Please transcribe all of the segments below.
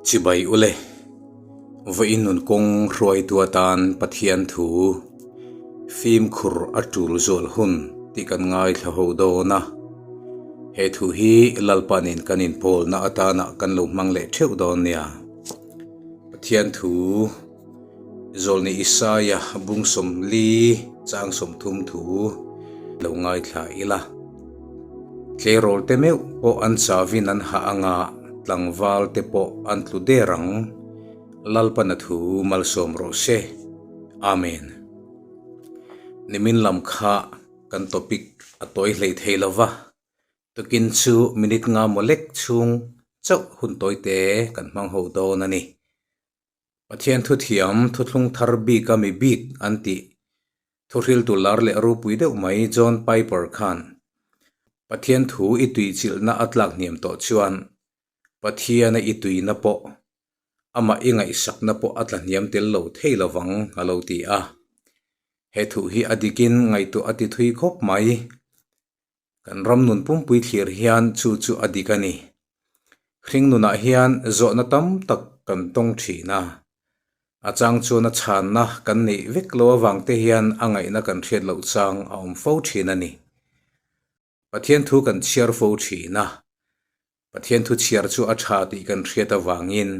Chibai ule, vawiin nun kawng hruaitu atan Pathian thu fimkhur a tul zual hun tih kan ngaithla ho dawn a. He thu hi Lalpa nen kan inpawlna atana kan lo hmang leh theuh dawn nia. Pathian thu Zawlni Isaia bung 40 chang 30 thu lo ngaithla ila. Tleirawl te meuh pawh an chavin an hah anga tlangval te pawh an tlu der ang. Lalpana thu malsawm rawh se. Amen. Nimin lam kha kan topic a tawi hlei thei lova, tukin chu minute nga maw lek chhung chauh hun tawi te kan hmang ho dawn a ni. Pathian thuthiam thuthlung thar bik a mi bik an tih thuhriltu lar leh ropui deuh mai John Piper khan Pathian thu i tuichilhna a tlak hniam tawh chuan Pathiana i tuina pawh amah i ngaihsakna pawh a tla hniam tel lo thei lovang a lo ti a. He thuh hi a dikin ngaihtuah a ti thui khawp mai. Kan ram nun pumpui thlir hian chu chu a dik a ni. Hring nunah hian zawhna tam tak kan tawng thin a. A chang chuan a chhanna kan neih vek lo avang te hian a ngaihna kan hriat loh chang a awm fo thin a ni. Pathian thu kan chhiar fo thin a. Pathian thu chhiar chu a tha tih kan hriat avangin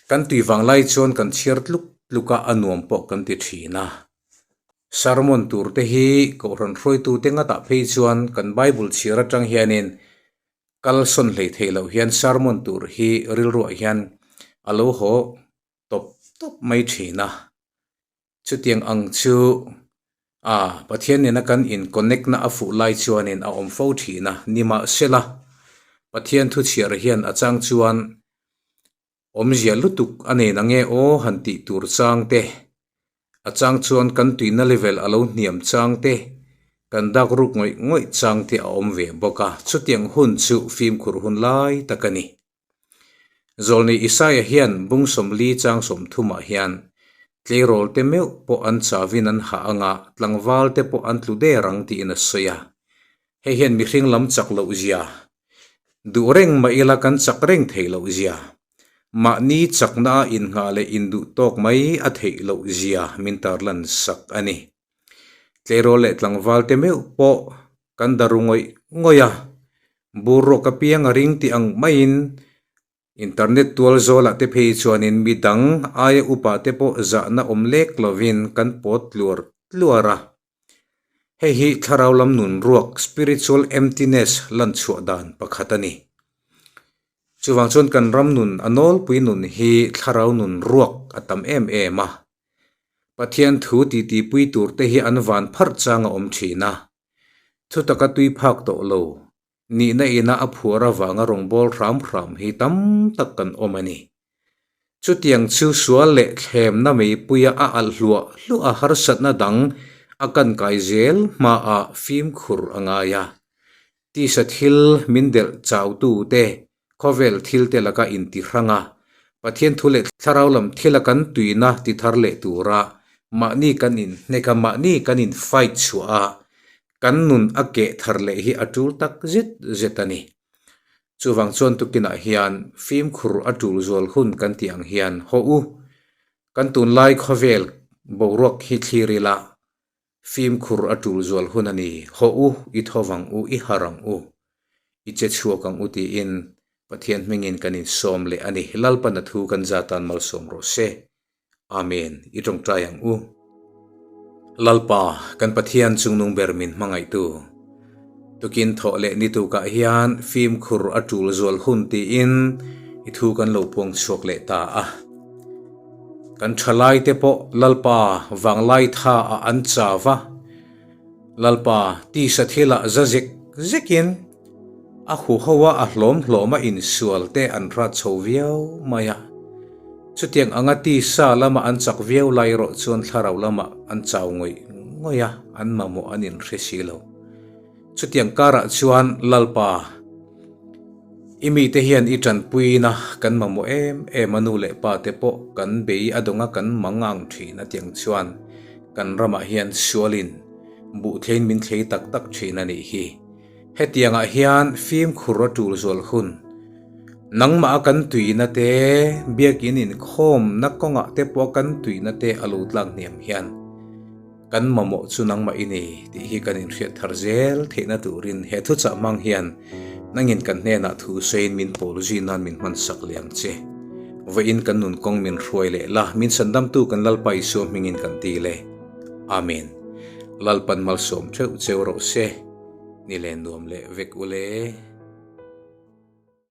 kan tui vang lai chuan kan chhiar tluk tluk a, a nuam pawh kan ti thin a. Sermon tur te hi Kohhran hruaitu te ngatah phei chuan kan Bible chhiar atang hianin kal sawn hlei theih loh hian sermon tur hi rilruah hian a lo haw tawp tawp mai thin a. Chutiang ang chu a Pathian nena kan in connect na a fuh lai chuanin a awm fo thin a, nimahsela Pathian thu chhiar hian a chang chuan awmzia lutuk a nei na nge aw han tih tur chang te, a chang chuan kan tuina level a lo hniam chang te, kan dak ruk ngawih ngawih chang te a awm ve bawk a, chutiang hun chu fimkhur hun lai tak a ni. Zawlni Isaia hian bung 40 chang 30 ah hian tleirawl te meuh pawh an chavin an hah anga tlangval te pawh an tlu der ang tiin a sawi a. Hei hian mihring lam chak loh zia, duh reng mah ila kan chak reng theih loh zia, mahni chakna a innghah leh induh tawk mai a theih loh zia min tarlan sak a ni. Tleirawl leh tlangval te meuh pawh kan daru ngawih ngawih a, bur rawk apiang a ring tih ang maiin internet tual zawlah te phei chuanin mi dang aia upa te pawh zahna awm lek lovin kan pawt tluar tluar a. Hei hi thlarau lam nun ruak, spiritual emptiness, lan chhuah dan pakhat a ni. Chuvang chuan kan ram nun a nawlpui nun hi thlarau nun ruak a tam em em a. Pathian thu titipui tur te hi an van pharh chang a awm thin a. Thutaka tui phak tawh lo, nihna ina a phuar avanga rawngbâwl hram hram hi tam tak kan awm a ni. Chutiang chu sual leh thlemna meipuia a alh hluah hluah a harsatna dang a kan kai zel hmaah fimkhur a ngai a. Tisa thil min delh chautu te Khawvel thil te laka inti hrang a, Pathian thu leh thlarau lam thila kan tuina ti thar leh tura mahni kan inhnek a, mahni kan in fight chhuah a, kan nun a keh thar leh hi a tul tak zet zet a ni. Chuvang chuan tukinah hian fimkhur a tul zual hun kan tih ang hian haw u, kan tunlai khawvel boruak hi thlir ila, Fimkhur a tul zual hun a ni. Haw u, i tho vang u, i har ang u, i che chhuak ang u tiin Pathian hmingin kan insawm leh a ni. Lalpan a thu kan zatan malsawm rawh se. Amen. I tawngtai ang u. Lalpa, kan Pathian chungnung ber min hmangaihtu. Tukin thawh leh ni tukah hian fimkhur a tul zual hun tiin i thu kan lo puang chhuak leh ta a. Kan thalai te pawh Lalpa vanglai tha ah an chau va, Lalpa tisa thil ah za zek zek in a huho a a hlawm hlawm a insual te an hrat chho viau mai a. Chutiang anga tisa lama an chak viau lai erawh chuan thlarau lamah an chau ngawih ngawih a, an mamawh an inhre si lo. Chutiang karah chuan Lalpa. I mite hian i tanpuina kan mamawh em em a, nu leh pa te pawh kan bei a dawnga kan mang ang thin a tiang chuan kan ramah hian sualin buh thlein min thlei tak tak thin a nih hi. Hetiangah hian fimkhur a tul zual hun. Nangmah a kan tuina te, biakin inkhawmna kawngah te pawh kan tuina te a lo tlak hniam hian kan mamawh chu nangmah i ni tih hi kan inhriat thar zel theihna turin he thuchah hmang hian nangin kan hnenah thu sawiin min pawl zui nan min hmansak leh ang che. Vawiin kan nun kawng min hruai leh la, min chhandamtu kan Lalpa Isua hmingin kan ti le. Amen. Lalpan malsawm theuh cheu rawh se. Ni len nuam leh vek u le.